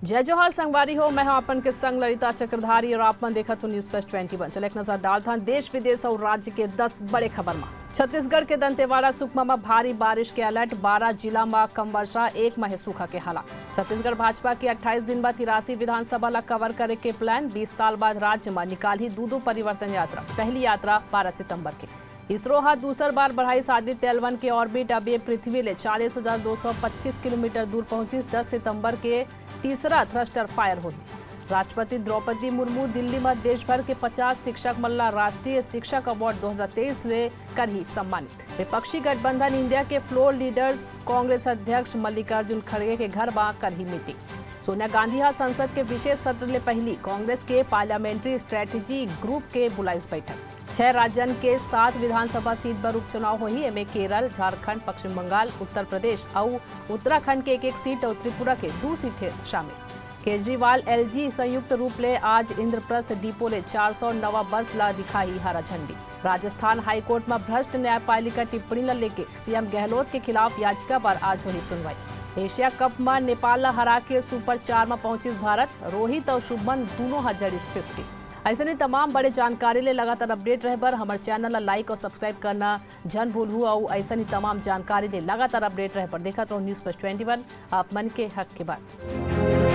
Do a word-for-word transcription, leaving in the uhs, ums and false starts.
जय जोहार संगवारी हो, मैं हूं आपन के संग ललिता चक्रधारी और आप मन देखत हो News Plus Twenty One। चले एक नजर डालथन देश विदेश और राज्य के दस बड़े खबर मा। छत्तीसगढ़ के दंतेवाड़ा सुकमा मा भारी बारिश के alert, बारह जिला मा कम वर्षा, एक मा हे सूखा के हालात। छत्तीसगढ़ भाजपा के अट्ठाईस दिन बाद तिरासी विधानसभा ला cover करे के plan, बीस साल बाद राज्य मा निकालही दू दू परिवर्तन यात्रा। पहली यात्रा बारह सितंबर के। इसरो हा दूसर बार बढ़ाइस आदित्य L one के orbit, अब ये पृथ्वी ले चालीस हजार दो सौ पच्चीस किलोमीटर दूर पहुंचिस। दस सितंबर के तीसरा thruster fire होही। राष्ट्रपति द्रौपदी मुर्मू दिल्ली म देश भर के पचास शिक्षक मन ला राष्ट्रीय शिक्षक award दो हज़ार तेईस ले करही सम्मानित। विपक्षी गठबंधन इंडिया के floor leaders कांग्रेस अध्यक्ष मल्लिकार्जुन खड़गे के घर म करही meeting। सोनिया गांधी हा संसद के विशेष सत्र ले पहिली कांग्रेस के parliamentary strategy group के बुलाइस बैठक। छह राज्यन के सात विधानसभा सीट बर उपचुनाव होही। एमे केरल, झारखंड, पश्चिम बंगाल, उत्तर प्रदेश अउ उत्तराखंड के एक-एक सीट अउ त्रिपुरा के दू सीट हे शामिल। केजरीवाल L G संयुक्त रूप ले आज इंद्रप्रस्थ डिपो ले चार सौ नवा बस ला दिखाही हरा झंडी। राजस्थान हाईकोर्ट म भ्रष्ट न्यायपालिका टिप्पणी ला लेके सीएम गहलोत के खिलाफ याचिका पर आज होही सुनवाई। एशिया कप म नेपाल ला हरा के सुपर चार म पहुंचिस भारत। रोहित अउ शुभमन दूनों हा जड़िस fifty। अइसने तमाम बड़े जानकारी ले लगातार update रहे बर हमर channel ला like और subscribe करना झन भूलहू। अउ अइसन ही तमाम जानकारी ले लगातार update रहे बर देखत रहो News Plus Twenty One, आप मन के हक के बात।